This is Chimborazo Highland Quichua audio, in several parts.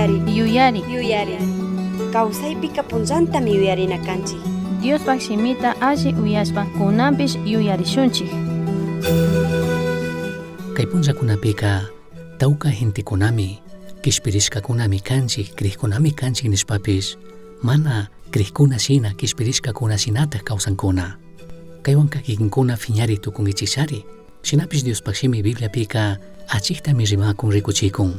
Yuyari. Yuyari. Yuyari. Kawsaypika punllantami yuyarina kanchik. Diospaj shimita alli uyashpa kunanpish yuyarishunchik. Kay punllakunapika tawka gentekunami kishpirishkakunami kanchik, crijkunami kanchik nishpapish mana crijkuna shina kishpirishkakuna shinataj kawsankuna. Kaywanka kikinkuna phiñari tukunkichikchari. Shinapish Diospaj shimi Bibliapika achiktami rimakun rikuchikun.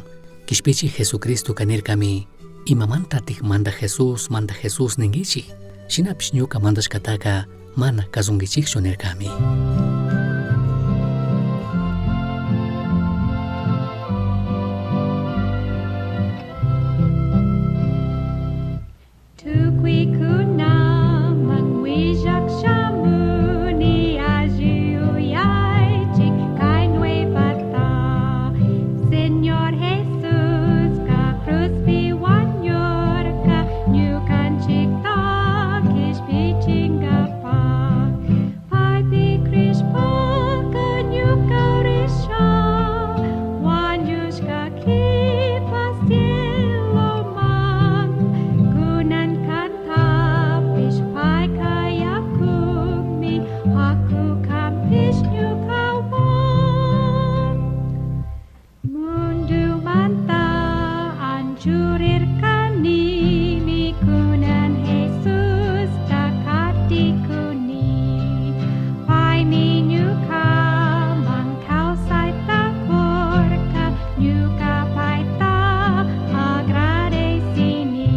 Kishpichik Jesucristoka nirkami imamantatik mandaj Jesús, mandaj Jesús ninkichik. Shinapish ñuka mandashkataka mana kazunkichikchu nirkami. Tukuikunaman willak shamuni alli yuyaychik kay nuevata. Señor Jesuska cruzpi wañurka ñukanchikta kishpichinkapaj. Paypi crishpaka ñuka risha, wañushka qhipa cieloman. Kunan kantapish pay kayakukmi, haku kanpish ñukawan. Mundumanta anchurirkanimi, kunan Jesusta katikuni. Paymi ñukaman kawsayta kurka, ñuka payta agradecini.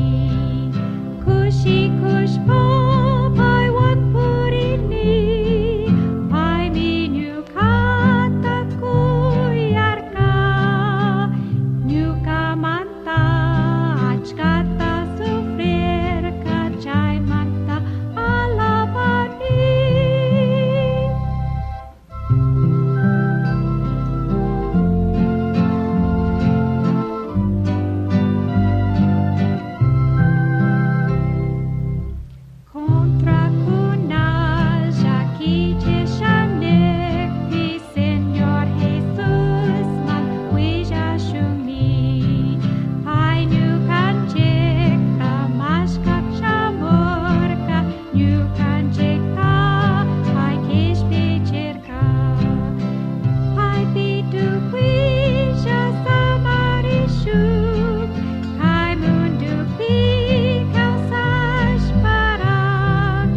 Kushikushpa paywan purini, paymi ñukata kuyarka. Ñukamanta achkata sufrirka, chaymanta alabani. Contra kuna llakichisha nikpi, Señor Jesus man willashunmi. Pay ñukanchikta mashkak shamurka, ñukanchikta pay kishpichirka. Paypi tukuylla samarishun, kay mundupi kawsashparak.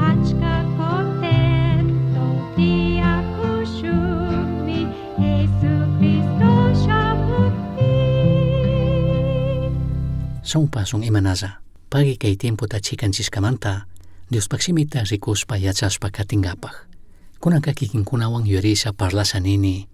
Achka contento tiyakushunmi, Jesucristo shamukpi. Shamupasun imanalla. Pagui kay tiempota chikanchiskamanta Diospaj shimita rikushpa yachashpa katingapaj. Kunanka kikinkunawan yuyarisha parlasha nini,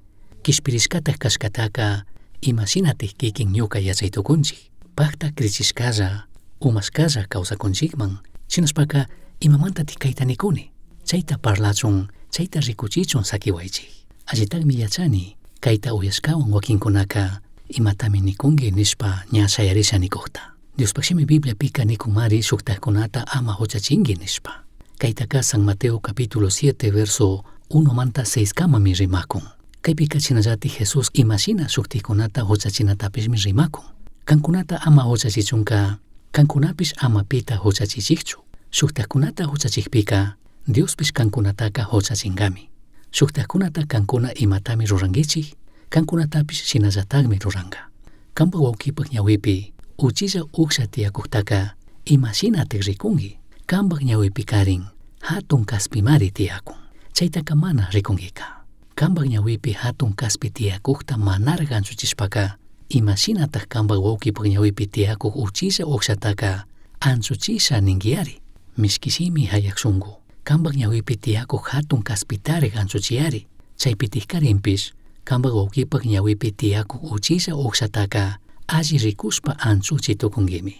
kishpirishkataj kashkataka imashinatik kikin ñuka yachay tukunchik. Pakta krichishkalla, umashkalla kawsakunchikman, shinashpaka imamantatik kayta nikuni. Chayta parlachun, chayta rikuchichun sakiwaychik. Allitakmi yachani, kayta uyashkawan wakinkunaka imatami nikunki nishpa ña shayarisha nikukta. Diospaj shimi Bibliapika nikunmari shuktajkunata ama huchachinki nishpa. Kaytaka San Mateo capítulo 7 verso 1 manta 6 kamami rimakun. Kaypika shinallatik Jesús imashina shuktikunata huchachinatapishmi rimakun. Kankunata ama huchachichunka, kankunapish ama pita huchachichikchu. Shuktajkunata huchachikpika, Diospish kankunataka huchachinkami. Shuktajkunata kankuna imatami rurankichik, kankunatapish shinallatakmi ruranka. Kanpa wawkipaj ñawipi uchilla uksha tiyakuktaka imashinatik rikunki. Kanpak ñawipikarin hatun kaspimari tiyakun. Chaytaka mana rikunkika. Kanpak ñawipi hatun kaspi tiyakukta manara anchuchishpaka imashinatak kanpak wawkipaj ñawipi tiyakuk uchilla ukshataka anchuchisha ninkiyari. Mishki shimi hayak shunku. Kanpak ñawipi tiyakuk hatun kaspitarik anchuchiyari. Chaypitikkarinpish kanpak wawkipaj ñawipi tiyakuk uchilla ukshataka alli rikushpa anchuchi tukunkimi.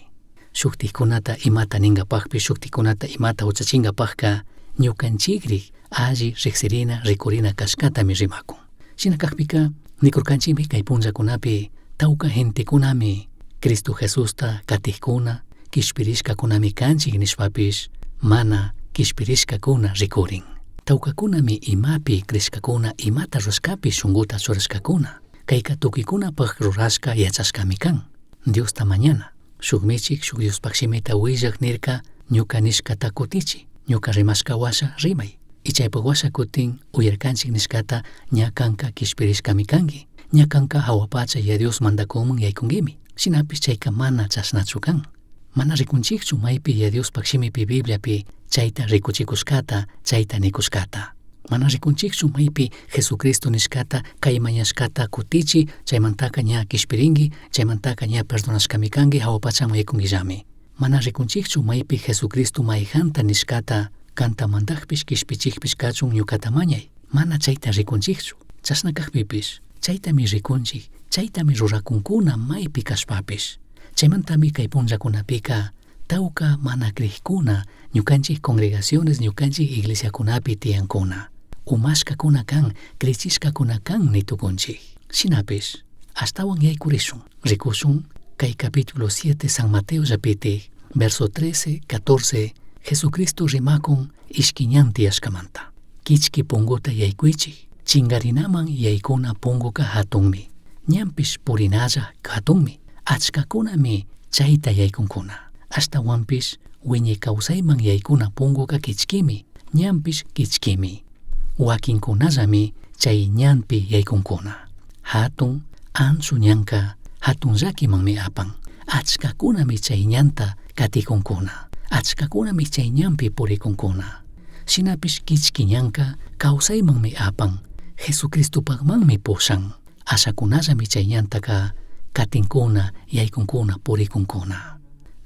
Shuktikunata imata ninkapakpish, shuktikunata imata huchachinkapakka ñukanchikrik alli riksirina, rikurina kashkatami rimakun. Shina kakpika nikurkanchikmi kay punllakunapi tawka gentekunami Cristo Jesusta katikkuna, kishpirishkakunami kanchik nishpapish mana kishpirishkakuna rikurin. Tawkakunami imapi crishkakuna, imata rurashkapi shunkuta churashkakuna. Kayka tukuykunapaj rurashka yachashkami kan. Diosta mañana. Shuk michik shuk Diospaj shimita willaj nirka ñuka nishkata kutichi, ñuka rimashka washa rimay. Y chaypaj washa kutin uyarkanchik nishkata ña kanka kishpirishkami kanki. Ña kanka jahua pacha Yaya Dios mandakunman yaykunkimi. Shinapish chayka mana chashnachu kan. Mana rikunchikchu maypi Yaya Diospaj shimipi Bibliapi chayta rikuchikushkata, chayta nikushkata. Mana rikunchikchu maypi Jesucristo nishkata, kay mañashkata kutichi, chaymantaka ña kishpirinki, chaymantaka ña perdonashkami kanki, jahua pachaman yaykunkillami. Mana rikunchikchu maypi Jesucristo mayjanta nishkata, kanta mandajpish kishpichikpish kachun ñukata mañay. Mana chayta rikunchikchu. Chashna kajpipish, chaytami rikunchik, chaytami rurakunkuna maypi kashpapish. Chaymantami kay punllakunapika tawka mana crijkuna ñukanchik congregaciones, ñukanchik iglesiakunapi tiyankuna. Umashkakuna kan, crichishkakuna kan nitukunchik. Shinapish, ashtawan yaykurishun, rikushun kay capítulo 7 San Mateo llapitik, verso 13, 14, Jesucristo rimakun ishki ñan tiyashkamanta. Kichki punguta yaykuychik, chingarinaman yaykuna punguka hatunmi. Ñanpish purinalla hatunmi, achkakunami chayta yaykunkuna. Ashtawanpish wiñay kawsayman yaykuna punguka kichkimi, ñanpish kichkimi. Wakinkunallami chay ñanpi yaykunkuna. Hatun, anchu ñanka, hatun llakimanmi apan. Achkakunami chay ñanta katikunkuna. Achkakunami chay ñanpi purikunkuna. Shinapish kichki ñanka kawsaymanmi apan. Jesucristopakmanmi pushan. Ashakunallami chay ñantaka katinkuna, yaykunkuna, purikunkuna.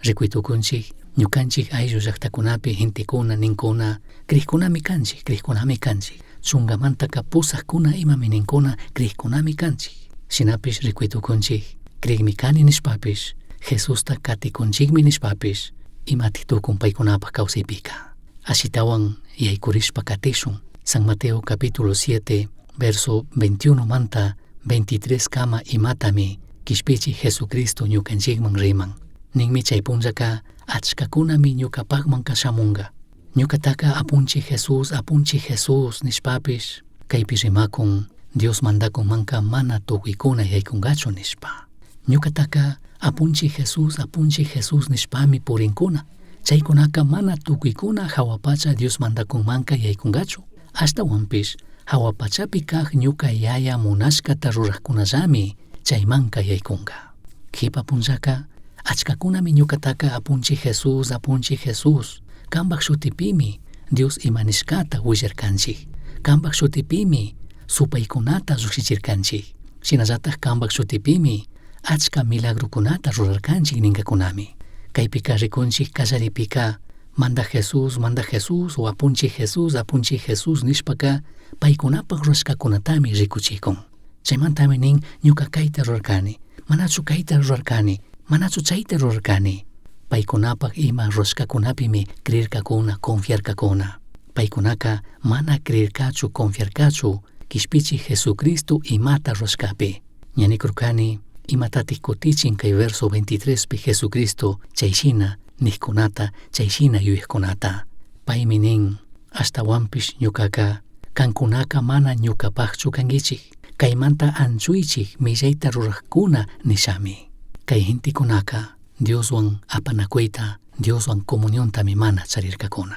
Rikuytukunchik, ñukanchik ayllu llaktakunapi gentekuna, ninkuna, crijkunami kanchik, crijkunami kanchik. Chungamantaka pusajkuna imami ninkuna, crijkunami kanchik. Shinapish rikuytukunchik, crikmi kani nishpapish, Jesusta katikunchikmi nishpapish, imatik tukun paykunapaj kawsaypika. Ashitawan yaykurishpa katishun. San Mateo capítulo 7, verso 21 manta 23 kama imatami kishpichi Jesucristo ñukanchikman riman. Ninmi chay punllaka achkakunami ñukapakman kashamunga. Ñukataka apunchik Jesús, apunchik Jesús nishpapish, kaypi rimakun Dios mandakunmanka mana tukuykuna yaykungachu nishpa. Ñukataka apunchik Jesús, apunchik Jesús nishpami purinkuna. Chaykunaka mana tukuykuna jahua pacha Dios mandakunmanka yaykungachu. Ashtawanpish jahua pachapi kaj ñuka yaya munashkata rurajkunallami chaymanka yaykunga. Kipa punllaka achkakunami ñukataka apunchik Jesús, apunchik Jesús, kambaj shutipimi Dios ima nishkata willarkanchik. Kambaj shutipimi supaykunata llukshichirkanchik. Shinallataj kambaj shutipimi achka milagrokunata rurarkanchik ninkakunami. Kaypika rikunchik kallaripika manda Jesús, manda Jesús o apunchik Jesús, apunchik Jesús nishpaka paykunapaj rurashkakunatami rikuchikun. Chaymantami nin ñuka kayta rurarkani, manachu kayta rurarkani, manachu chayta rurarkani. Paykunapaj ima rurashkakunapimi creerkakuna, confiarkakuna. Paykunaka mana creerkachu, confiarkachu kishpichi Jesucristo imata rurashkapi. Ña nikurkani imatatik kutichin kay verso 23 pi Jesucristo chayshina nijkunata, chayshina yuyajkunata. Paymi nin, ashtawanpish ñukaka, kankunaka mana ñukapajchu kankichik, kaymanta anchuychik millayta rurajkuna nishami. Kay gentekunaka Dioswan apanakuyta, Dioswan comuniontami mana charirkakuna.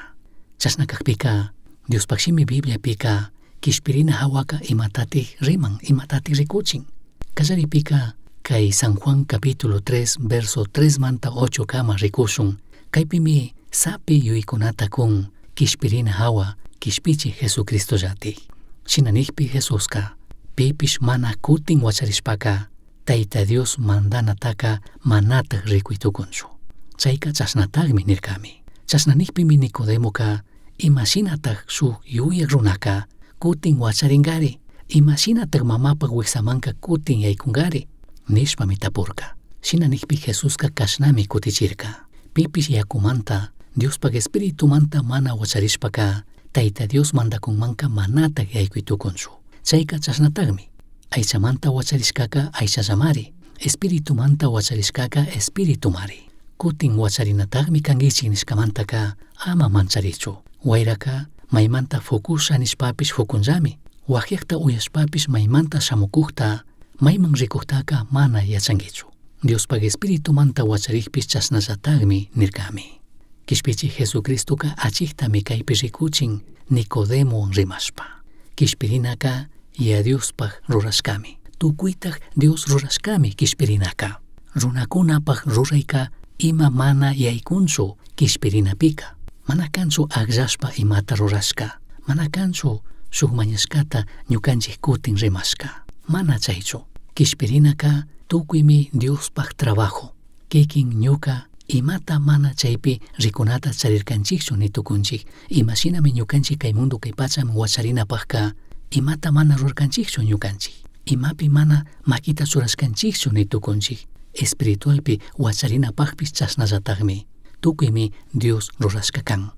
Chashna kakpika, Diospaj shimi Bibliapika, kishpirina hawaka imatatik riman, imatatik rikuchin. Kallaripika, kay San Juan capítulo 3, verso 3 manta 8 kama rikushun, kaypimi sapi yuykunata kun kishpirina hawa kishpichi Jesucristo llatik. Shina nikpi Jesuska, pipish mana kutin wacharishpaka, Tayta Dios mandanataka manataj rikuy tukunchu. Chayka chashnatajmi nirkami. Chashna nikpimi Nicodemoka, imashinataj shuk yuyak runaka kutin wacharinkari, imashinataj mamapaj wiksamanka kutin yaykunkari, nishpami tapurka. Shina nikpi Jesuska kashnami kutichirka. Pipish yakumanta, Diospaj Espiritumanta mana wacharishpaka, Tayta Dios mandakunmanka manataj yaykuy tukunchu. Chayka chashnatajmi. Aychamanta wacharishkaka aychallamari, espiritumanta wacharishkaka espiritumari. Kutin wacharinatajmi kankichik nishkamantaka ama mancharichu. Wayraka maymanta fukusha nishpapish fukunllami. Wajiakta uyashpapish maymanta shamukukta, mayman rikuktaka mana yachankichu. Diospaj Espiritumanta huacharijpish chashnallatajmi nircami. Quishpichij Jesucristoca achijtami caipi ricuchin Nicodemohuan rimashpa. Quishpirinaca Yaya Diospaj rurashcami. Tucuitaj Dios rurashcami quishpirinaca. Runacunapaj ruraica ima mana yaicunchu quishpirinapica. Mana canchu agllashpa imata rurashca. Mana canchu shuj mañashcata ñucanchij cutin rimashca. Mana chaichu. Quishpirinaca tucuimi Diospaj trabajo. Kikin ñuca imata mana chaipi ricunata charircanchijchu ni tucunchij. Ima shinami ñucanchij cai mundo cai pachaman huacharinapajca imata mana rurarcanchijchu ñucanchij. Imapi mana maquita churashcanchijchu ni tucunchij. Espiritualpi huacharinapajpish chashnallatajmi. Tucuimi Dios rurashca can.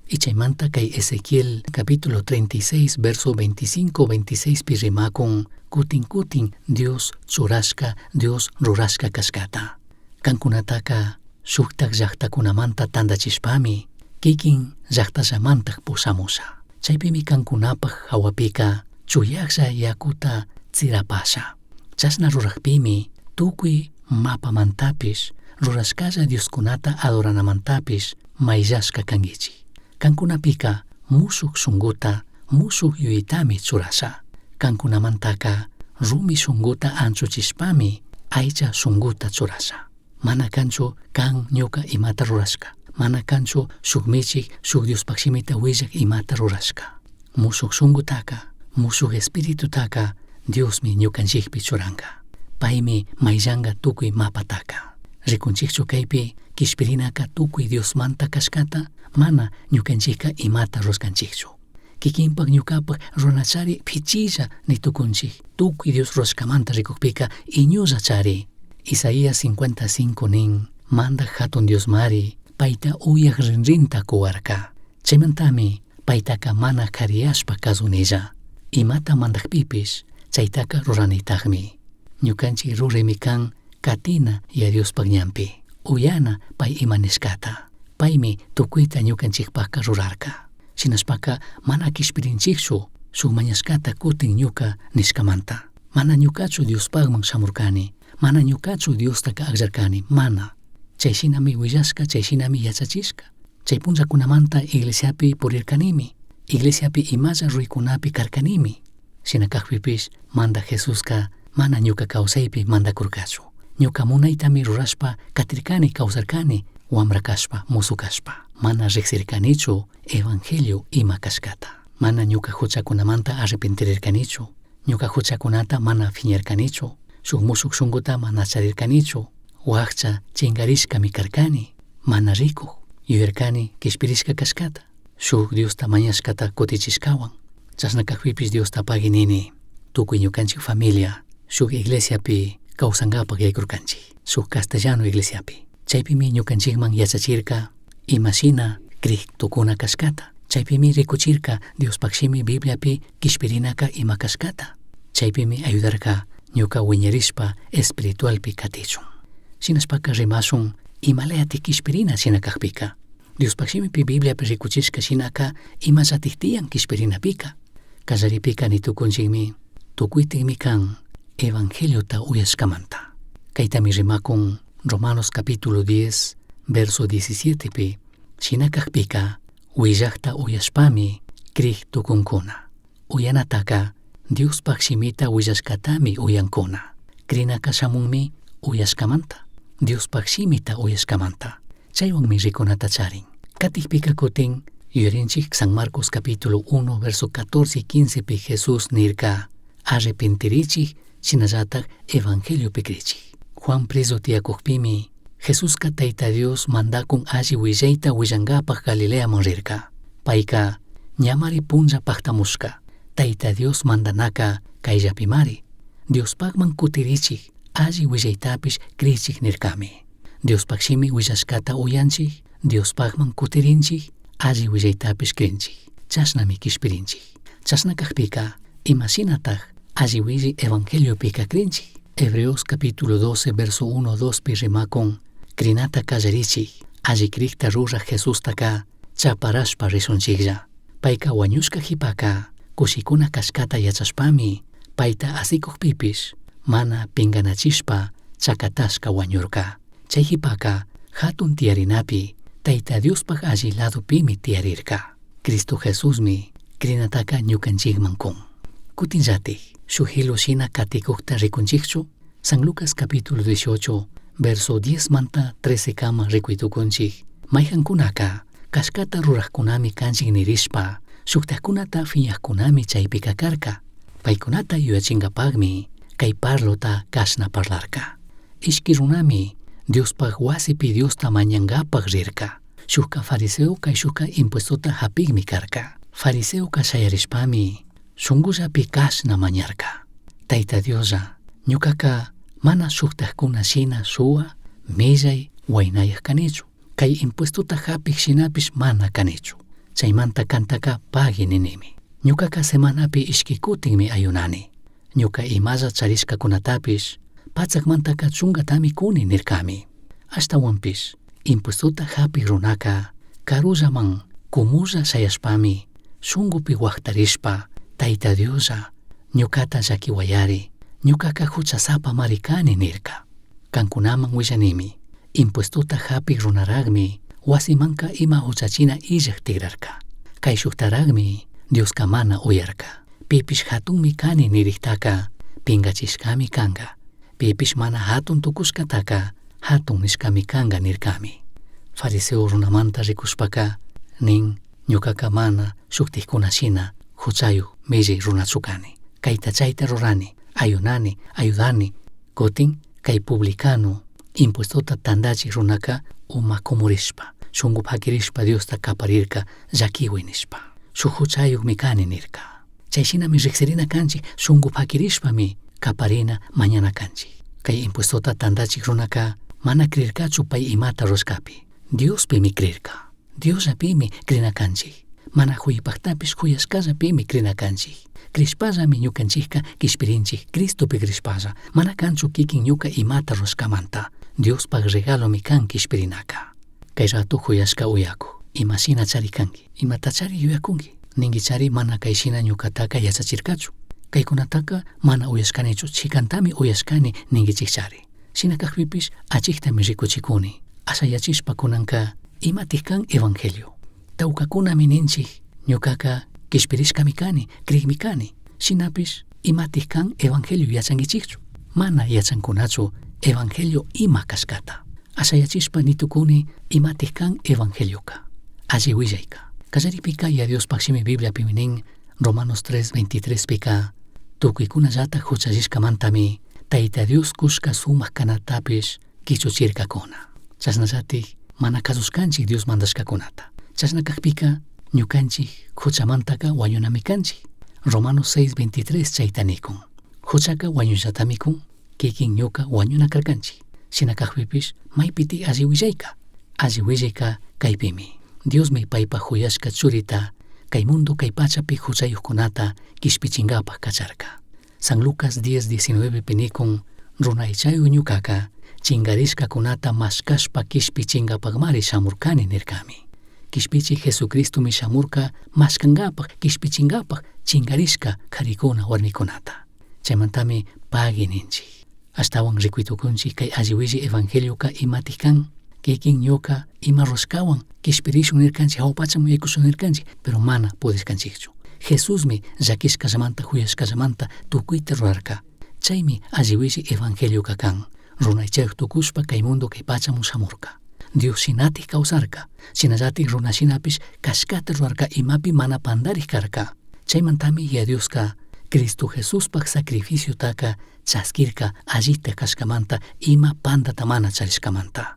Y chaymanta kay Ezequiel capítulo 36 verso 25 26 pi rimakun kutin kutin Dios churashca, Dios rurashca cashcata. Cancunataca shujtaj llajtacunamanta tandachishpami kikin llajtallamantaj pushamusha. Chaipimi cancunapaj jahuapica chuyajlla yacuta tsirapasha. Chashna rurajpimi tucui mapamantapish, rurashcalla dioscunata adoranamantapish maillashca canguichij. Cancunapica mushuj shunguta, mushuj yuyitami churasha. Cancunamantaca rumi shunguta anchuchishpami aicha shunguta churasha. Mana canchu can ñuca imata rurashca. Mana canchu shuj michij, shuj Diospaj shimita huillaj imata rurashca. Mushuj shungutaca, mushuj espiritutaca Diosmi ñucanchijpi churanca. Paimi maillanga tucui mapataca. Ricunchijchu caipi quishpirinaca tucui Diosmanta cashcata, mana ñucanchijca imata rurashcanchijchu. Kikinpaj ñucapaj runachari pichilla ni tucunchij. Tucui Dios rurashcamanta ricujpica iñulla chari. Isaías 55 nin, Mandaj jatun Diosmari, paita uyaj rinrinta cuhuarca. Chaimantami paitaca mana jariyashpa cazunilla. Imata mandajpipish chaitaca ruranitajmi. Ñucanchij ruraimi can catina Yaya Diospaj ñanpi. Uyana pai ima nishcata. Paimi tucuita ñucanchijpajca rurarca. Shinashpaca mana quishpirinchijchu shuj mañashcata cutin ñuca nishcamanta. Mana ñucachu Diospajman shamurcani. Mana ñucachu Diostaca agllarcani. Mana. Chay shinami huillashca, chay shinami yachachishca. Chay punllacunamanta iglesiapi purircanimi. Iglesiapi imalla ruraicunapi carcanimi. Shina cajpipish Mandaj Jesusca mana ñuca causaipi mandacurcachu. Ñuca munaitami rurashpa catircani, causarcani, huambra cashpa, mozo cashpa. Mana rijsircanichu evangelio ima cashcata. Mana ñuca juchacunamanta arrepentirircanichu. Ñuca juchacunata mana fiñarcanichu. Shuj mushuj shunguta mana charircanichu. Huajcha chingarishcami carcani. Mana ricuj, yuyarcani quishpirishca cashcata. Shuj Diosta mañashcata cutichishcahuan. Chashna cajpipish Diosta pagui nini. Tucui ñucanchij familia shuj iglesiapi causangapaj yaycurcanchij. Shuj castellano iglesiapi. Chaipimi ñucanchijman yachachirca ima shina crij tucuna cashcata. Chaipimi ricuchirca Diospaj shimi Bibliapi quishpirinaca ima cashcata. Chaipimi ayudarca ñuca huiñarishpa espiritualpi catichun. Shinashpaca rimashun imalayatik quishpirina shina cajpica. Diospaj shimipi Bibliapi ricuchishca shinaca imallatik tiyan quishpirinapica. Callaripika ni tucunchikmi tucuitikmi can evangeliota uyashcamanta. Caitami rimakun Romanos capítulo 10, verso 17 pi, shina cajpica huillajta uyashpami crij tucuncuna. Uyanataca Diospaj shimita huillashcatami uyancuna. Crinaca shamunmi uyashcamanta. Diospaj shimita uyashcamanta. Chaiwanmi ricunata charin. Catijpica cutin yuyarinchij San Marcos capítulo 1, verso 14 y 15 pi Jesús nirca, arrepentirichij, shinallataj evangeliopi crichij. Juan preso tiyacujpimi, Jesusca Taita Dios mandacun alli huillaita huillangapaj Galileaman rirca. Paica, ñamari punlla pajtamushca, Taita Dios mandanaca cayllapimari. Diospajman cutirichij, alli huillaitapish crichij nircami. Diospaj shimi huillashcata uyanchij, Diospajman cutirinchij, alli huillaitapish crinchij. Chashnami quishpirinchij. Chashna cajpica, ima shinataj alli huillai evangeliopika crinchij. Hebreos capítulo 12, verso 1, 2 pi rimakun, crinata callarichij, alli crijta ruraj Jesustaka chaparashpa rishunchijlla. Paica huañushca jipaca, cushicuna cashcata yachashpami, paita asicujpipish, mana pinganachishpa Chacatashca huañurca. Chai jipaca jatun tiyarinapi Taita Diospaj alli ladopimi tiyarirca. Cristo Jesusmi crinataca ñucanchikman cun. Kutinllatik, shuj hilo shina katikukta rikunchikchu? San Lucas capítulo 18, verso 10 manta 13 kama rikuitukunchik. Maijankunaka, kashkata rurajkunami kanchik nirishpa, shuktajkunata fiñajkunami chaypika karka. Paykunata yuyachingapakmi kay parlota kashna parlarka. Ishki runami Diospaj wasipi Diosta mañangapak rirka. Shukka fariseo kay shukka impuestota hapikmi karka. Fariseoka shayarishpami shungullapi kashna mañarka. Tayta Dioslla, ñukaka mana shuktajkuna shina shuwa, millay, huaynayak kanichu. Kay impuestota hapik shinapish mana kanichu. Chaymanta kantaka pagui ninimi. Ñukaka semanapi ishki kutinmi ayunani. Ñuka imalla charishkakunatapish patsakmantaka chungatami kuni nirkami. Ashtawanpish impuestota hapik runaka karullaman kumulla shayashpami shungupi waktarishpa Tayta Dioslla ñukata llakiwayari, ñukaka huchasapamari kani nirka. Kankunaman willanimi, impuestota hapik runaragmi wasimanka ima huchachina illak tigrarka. Kayshuktaragmi Dioska mana uyarka. Pipish hatunmi kani niriktaka pingachishkami kanka. Pipish mana hatun tukushkataka hatun nishkami kanka nirkami. Fariseo runamanta rikushpaka nin ñukaka mana shuktikuna shina huchayuk millay runachu kani. Kayta chayta rurani, ayunani, ayudani. Kutin kay publicano impuestota tandachik runaka uma kumurishpa, shunku pakirishpa Diosta kaparirka llakiwi nishpa. Shuk huchayukmi kani nirka. Chay shinami riksirina kanchik, shunku pakirishpami kaparina mañana kanchik. Kay impuestota tandachik runaka mana crirkachu pay imata rurashkapi. Diospimi crirka. Diosllapimi crina kanchik. Mana huypaktapish huyashkallapimi crina kanchik. Crishpallami ñukanchikka kishpirinchik, Cristopi crishpalla. Mana kanchu kikin ñuka imata rurashkamanta. Diospaj regalomi kan kishpirinaka. Kay rato huyashka uyaku. Ima shina chari kanki. Imatachari yuyakunki. Ninkichari mana kay shina ñukataka yachachirkachu. Kaykunataka mana uyashkanichu, chikantami uyashkani ninkichikchari. Shina kakpipish achiktami rikuchikuni. Ashayachishpa kunanka imatik kan evangelio. Tawkakunami ninchik ñukaka kishpirishkami kani, krikmi kani. Shinapish imatik kan evangelio yachankichikchu. Mana yachankunachu evangelio ima kashkata. Ashayachishpa nitukuni imatik kan evangelioka. Alli willayka. Kallaripika ya Diospaj shimi Bibliapimi nin Romanos 3:23 pika tukuykunallata huchallishkamantami Tayta Dios kushka sumak kanatapish kichuchirkakuna. Chashnallatik mana kasushkanchik Dios mandashkakunata. Chashna kakpika ñukanchik huchamantaka wañunami kanchik. Romanos 6:23 chayta nikun. Huchaka wañullatami kun, kikin ñuka wañuna karkanchik. Shina kakpipish maypiti alli willayka. Alli willayka kaypimi. Diosmi paypaj huyashka churita kay mundo kay pachapi huchayukkunata kishpichinkapak kacharka. San Lucas 10:19 pi nikun runaychayu ñukaka chinkarishkakunata mashkashpa kishpichinkapakmari shamurkani nirkami. Kishpichik Jesucristomi shamurka mashkankapak kishpichinkapak chinkarishka karikuna warmikunata. Chaymantami pagui ninchik. Ashtawan rikuytukunchik kay alli willi evangelioka imatik kan, kikin ñuka ima rurashkawan kishpirishun nirkanchik, hawa pachaman yaykushun nirkanchik, pero mana pudishkanchikchu. Jesusmi llakishkallamanta, huyashkallamanta tukuyta rurarka. Chaymi alli willi evangelioka kan. Runaychayuk tukushpa kay mundo kay pachaman shamurka. Dios shinatik kawsarka, shinallatik runa shinapish kashkata rurarka imapi mana pandarik karka. Chaymantami ya Dioska Cristo Jesuspaj sacrificiotaka chaskirka allita kashkamanta ima pandata mana charishkamanta.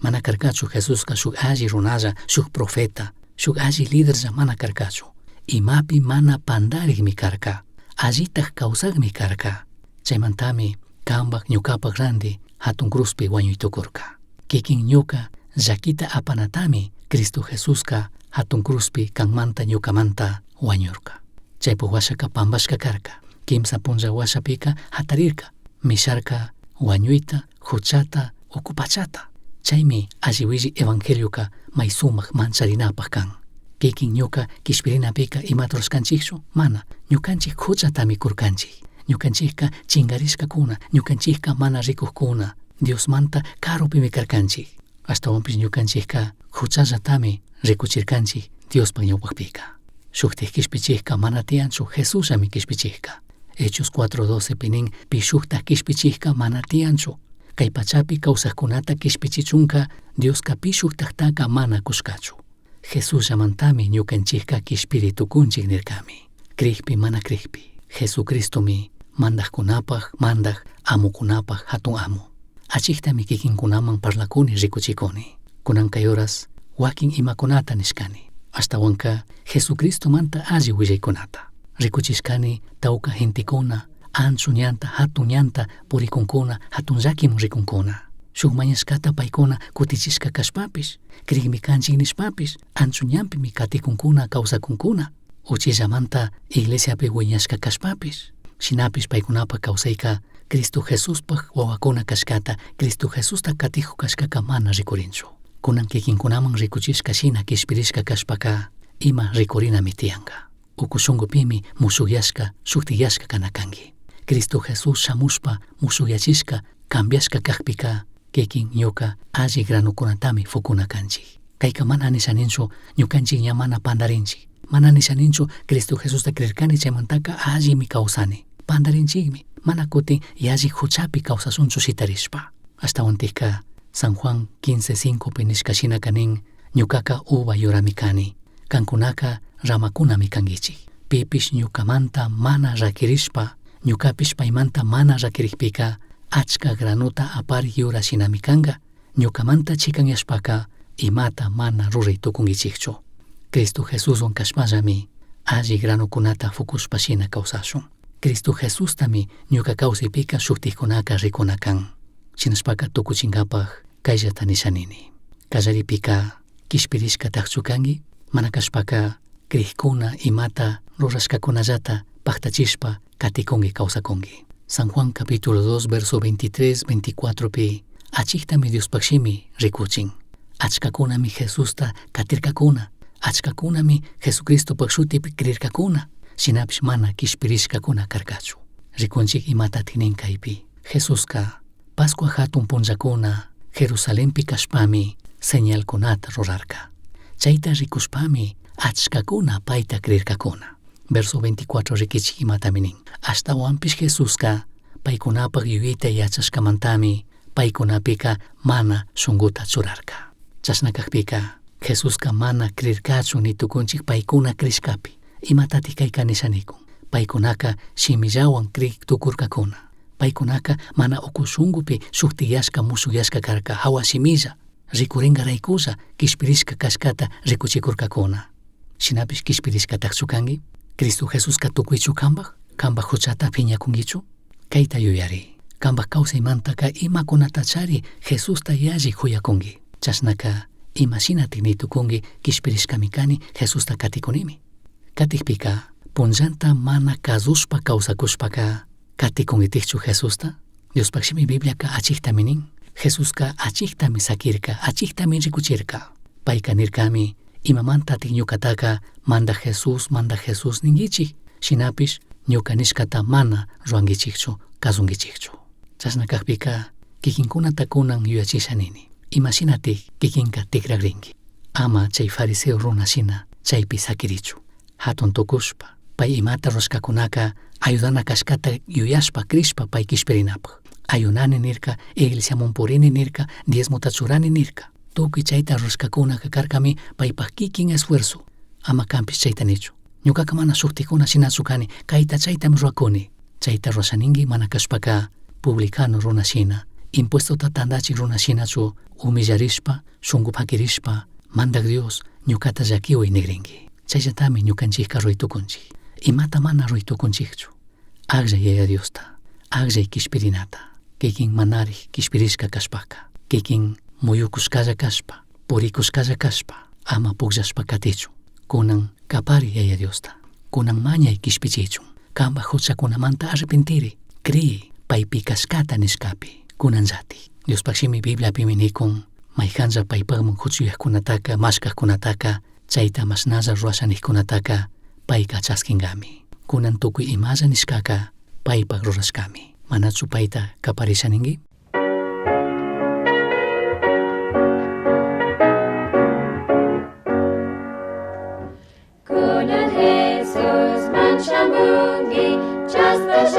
Mana karkachu Jesuska shuk alli runalla, shuk profeta, shuk alli liderlla mana karkachu. Imapi mana pandarikmi karka, allitaj kawsakmi karka. Chaymantami kambak ñukapak ranti hatun cruzpi wañuytukurka. Kikin ñuka llakita apanatami Cristo Jesuska hatun cruzpi kanmanta ñukamanta wañurka. Chaypuk washaka pampashka karka. Kimsa punlla washapika hatarirka, misharka wañuyta, huchata, ukupachata. Chaymi alli willi evangelioka may sumak mancharinapak kan. Kikin ñuka kishpirinapika imata rurashkanchikchu? Mana, ñukanchik huchatami kurkanchik. Ñucanchijca chingarishcacuna, ñucanchijca mana ricujcuna, Diosmanta carupimi carcanchij. Ashtahuanpish ñucanchijca juchallatami ricuchircanchij Diospaj ñawpajpica. Shujtaj quishpichijca mana tiyanchu, Jesusllami quishpichijca. Hechos 4:12 pi nin, pi shujtaj quishpichijca mana tiyanchu. Cai pachapi causajcunata quishpichichunca Diosca pi shujtajtaca mana cushcachu. Jesusllamantami ñucanchijca quishpiri tucunchij nircami. Crijpi mana crijpi, Jesucristomi mandajcunapaj mandaj, amocunapaj jatun amo. Achijtami kikinkunaman parlacuni ricuchicuni. Cunan cay horas wakin imakunata nishkani. Ashtawanka Jesucristomanta alli willaykunata. Ricuchishkani tawka gentekuna ancho ñanta, hatun ñanta purikunkuna, hatun llakiman rikunkuna. Shuk mañashkata paykuna kutichishka kashpapish, crikmi kanchik nishpapish, ancho ñanpimi katikunkuna, kawsakunkuna. Uchillamanta iglesiapi wiñashka kashpapish, shinapish paykunapak kawsayka Cristo Jesuspaj wawakuna kashkata, Cristo Jesusta katikuj kashkaka mana rikurinchu. Kunan kikinkunaman rikuchishka shina kishpirishka kashpaka ima rikurinami tiyanka. Uku shunkupimi mushukyashka, shuktiyashka kana kanki. Cristo Jesús shamushpa mushukyachishka, cambiashka kakpika, kikin ñuka alli granukunatami fukuna kanchik. Kayka mana nishaninchu ñukanchik ña mana pandarinchik. Mana nishaninchu Cristo Jesusta creerkani chaymantaka allimi kawsani. Pandarinchikmi, mana kutin yalli huchapi kawsasunchu shitarishpa. Ashtawantikka San Juan 15:5 pi nishka shinaka nin, ñukaka uva yurami kani, kankunaka ramakunami kankichik. Pipish ñukamanta mana rakirishpa, ñukapish paymanta mana rakirikpika, achka granuta apari yura shinami kanka, ñukamanta chikanyashpaka imata mana ruray tukunkichikchu. Cristo Jesuswan kashpallami alli granukunata fukushpa shina kawsashun. Cristo Jesustami ñuka kawsaypika shuktikkunaka rikuna kan. Shinashpaka tukuchinkapaj kayllata nishanini. Kallaripika kishpirishkatakchu kanki, mana kashpaka crijkuna imata rurashkakunallata paktachishpa katikunki kawsakunki. San Juan capítulo 2 verso 23, 24 pi achiktami Diospaj shimi rikuchin. Achkakunami Jesusta katirkakuna, achkakunami Jesucristopaj shutipi crirkakuna, shinapish mana kishpirishkakuna karkachu. Rikunchik imatatik nin kaypi. Jesuska Pascua hatun punllakuna Jerusalenpi kashpami señalkunata rurarka. Chayta rikushpami achkakuna payta crirkakuna. Verso 24 rikichik imatami nin. Ashtawanpish Jesuska paykunapaj yuyayta yachashkamantami paykunapika mana shunkuta churarka. Chashna kakpika Jesuska mana crirkachu ni tukunchik paykuna crishkapi. Imatatik kayka nishanikun. Paykunaka shimillawan crik tukurkakuna. Paykunaka mana uku shunkupi shuktiyashka mushuyashka karka hawa shimilla rikurinkaraykulla kishpirishka kashkata rikuchikurkakuna. Shinapish kishpirishkatakchu kanki? Cristo Jesuska tukuychu kanpaj? Kanpaj huchata phiñakunkichu? Kayta yuyari. Kanpaj kawsaymantaka imakunatachari Jesusta yalli huyakunki. Chashnaka imashinatik nitukunki kishpirishkami kani Jesusta katikunimi. Katikpika punllanta mana kazushpa kawsakushpaka katikunkitikchu Jesusta? Diospaj shimi Bibliaka achiktami nin. Jesuska achiktami sakirka, achiktami rikuchirka. Payka nirkami, imamantatik ñukataka mandaj Jesús, mandaj Jesús ninkichik, shinapish ñuka nishkata mana ruwankichikchu, kasunkichikchu. Chashna kakpika kikinkunata kunan yuyachisha nini. Imashinatik kikinka tikragrinki. Ama chay fariseo runa shina chaypi sakirichu. Hatun tukushpa, pay imata rurashkakunaka ayudana kashkata yuyashpa crishpa pay kishpirinapaj. Ayunani nirka, iglesiaman purini nirka, diezmota churani nirka. Tukuy chayta rurashkakunaka karkami paypaj kikin esfuerzo. Ama kanpish chayta nichu. Ñukaka mana shuktikuna shinachu kani, kayta chaytami rurakuni. Chayta rurashaninki mana kashpaka publicano runa shina, impuestota tandachik runa shinachu humillarishpa, shunku pakirishpa, mandak Dios ñukata llakiway nigrinki. Chayllatami ñukanchikka ruray tukunchik. Imata mana ruray tukunchikchu. Akllay Yaya Diosta, akllay kishpirinata. Kikin manarik kishpirishka kashpaka, kikin muyukushkalla kashpa, purikushkalla kashpa, ama pukllashpa katichu. Kunan kapari Yaya Diosta, kunan mañay kishpichichun. Kanpaj huchakunamanta arrepentiri, criyi paypi kashkata nishkapi, kunanllatik. Diospaj shimi Bibliapimi nikun, maykanlla paypajman huchuyajkunataka, mashkajkunataka, chayta mashnalla rurashanijkunataka payka chaskinkami. Kunan tukuy imalla nishkaka Paipaj rurashcami. Manachu paita caparisha ningui? Kunan Jesus man shamungi, chasta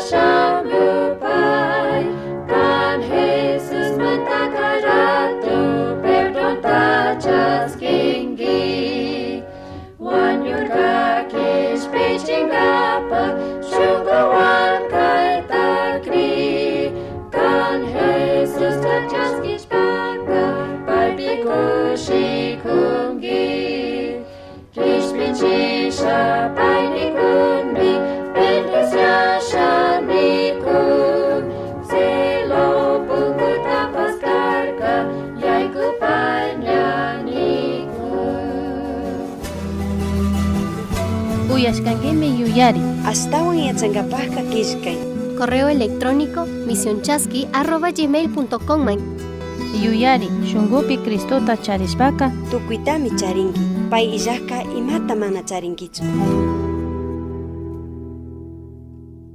shamupai. Kan Jesus man takaratu, perdon ta chaskingi. Wanyurka kish pichingapa, shunguwan kaitakri. Kan Jesus ta chaskishpaka, paipi kungi. Kishpichisha painikunmi, bendisyasha nikun. Silo punguta paskarka, yaiku pañanikun. Uyashkankimi yuyari. Ashtawan yachankapajka killkay. Correo electrónico misionchasqui@gmail.com Yuyari shunkupi Cristota charishpaka Tukuytami charinki. Pay illajka imata mana charinkichu.